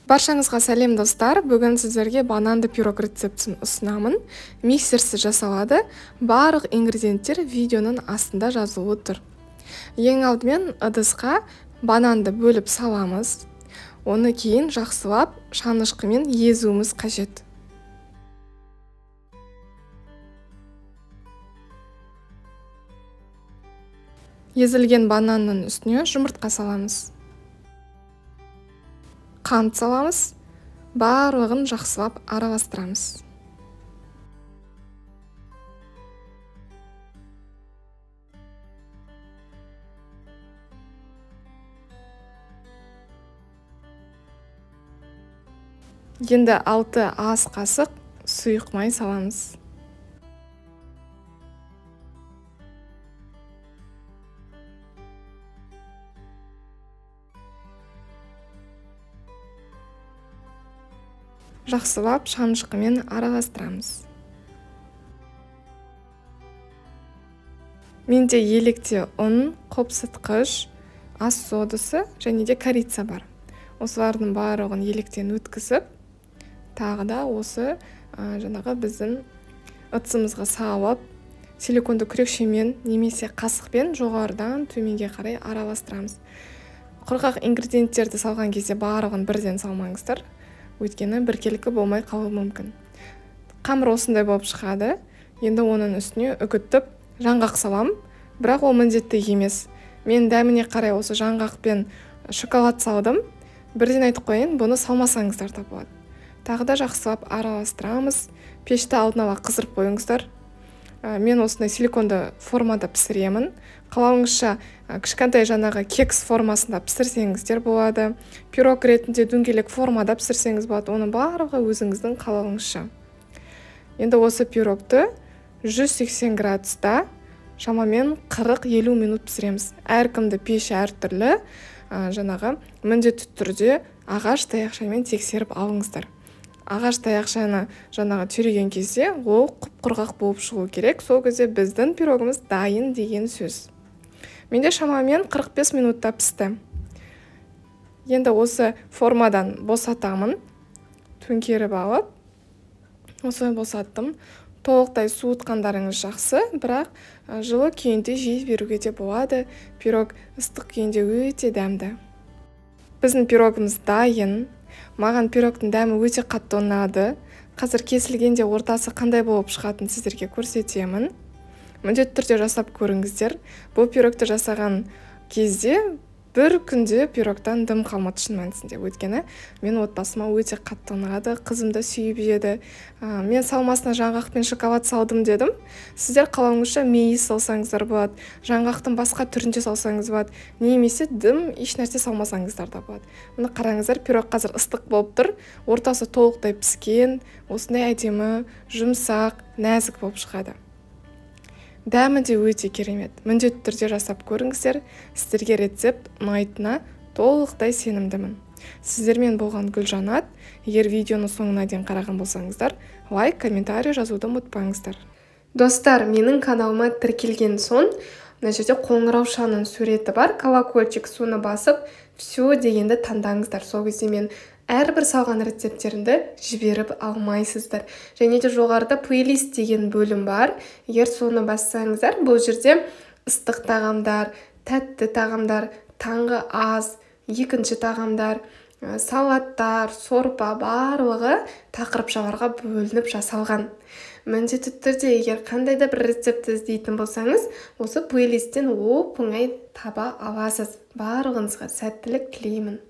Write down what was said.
Баршаңызға сәлем, достар! Бүгін сіздерге бананды пирог рецептін ұсынамын. Миксерсіз жасалады. Барлық ингредиенттер видеоның астында жазулы тұр. Ең алдымен ыдысқа бананды бөліп саламыз. Оны кейін жақсылап шанышқымен езуіміз қажет. Езілген бананның үстіне жұмыртқа саламыз. Қант саламыз, барлығын жақсылап араластырамыз. Енді 6 ас қасық сұйық май саламыз. Жақсылап шанышқымен араластырамыз. Менде електе ұн, қопсытқыш, ас содасы және де корица бар. Осылардың барлығын електен өткізіп, тағы да осы жаңағы біздің ыдысымызға салып, силиконды күрекшемен немесе қасықпен жоғарыдан төменге қарай араластырамыз. Құрғақ ингредиенттерді салған кезде барлығын бірден салмаңыздар. Өйткені біркелкі болмай қалуы мүмкін. Қамыр осындай болып шығады. Енді оның үстіне үгіттіп жаңғақ салам, бірақ ол міндетті емес. Мен дәміне қарай осы жаңғақ пен шоколад салдым. Бірден айтып қояйын, бұны салмасаңыздар да болады. Тағы да жақсылап араластырамыз. Пешті алдын ала қыздырып қойыңыздар. Мен осындай силиконды формада пісіремін. Қалауыңызша кішкентай жаңағы кекс формасында пісірсеңіздер болады. Пирог ретінде дөңгелек формада пісірсеңіз болады. Оның барлығы өзіңіздің қалауыңызша. Енді осы пирогты 180 градуста шамамен 40-50 минут пісіреміз. Әркімді пеші әртүрлі, жаңағы міндетті түрде ағаш таяқшамен тексеріп алыңыздар. Ағаш таяқшаны жаңағы түйреген кезде ол құп-құрғақ болып шығу керек. Сол кезде біздің пирогымыз дайын деген сөз. Менде шамамен 45 минутта пісті. Енді осы формадан босатамын. Төңкеріп алып, осылай босаттым. Толықтай суытқандарыңыз жақсы, бірақ жылы күйінде жей беруге де болады. Пирог ыстық күйінде өте дәмді. Біздің пирогымыз дайын. Маған пирогтың дәмі өте қатты ұнады. Қазір кесілгенде ортасы қандай болып шығатынын сіздерге көрсетемін. Міндетті түрде жасап көріңіздер. Бұл пирогты жасаған кезде бір күнде пирогтан дым қалмады шын мәнісінде. Өйткені мен отбасыма өте қатты ұнады, қызым да сүйіп жеді. Мен салмасына жаңғақ пен шоколад салдым дедім. Сіздер қалауыңызша мейіз салсаңыздар болады, жаңғақтың басқа түрінде салсаңыз болады, немесе дым еш нәрсе салмасаңыздар да болады. Міне қараңыздар, пирог қазір ыстық болып тұр, ортасы толықтай піскен, осындай әдемі, жұмсақ, нәзік болып шығады. Дәмі де өте керемет. Міндетті түрде жасап көріңіздер. Сіздерге рецепт ұнайтынына толықтай сенімдімін. Сіздермен болған Гүлжанат. Егер видеоны соңына дейін қараған болсаңыздар, лайк, комментарий жазуды ұмытпаңыздар. Достар, менің каналыма тіркелген соң, мына жерде қоңыраушаның суреті бар, колокольчик, соны басып, все дегенді таңдаңыздар. Сол кезде мен әрбір салған рецепттерімді жіберіп алмайсыздар. Және де жоғарыда плейлист деген бөлім бар. Егер соны бассаңыздар, бұл жерде ыстық тағамдар, тәтті тағамдар, таңғы ас, екінші тағамдар, салаттар, сорпа барлығы тақырыпшаларға бөлініп жасалған. Міндетті түрде егер қандай да бір рецепт іздейтін болсаңыз, осы плейлисттен оп-оңай таба аласыз. Барлығыңызға сәттілік тілеймін.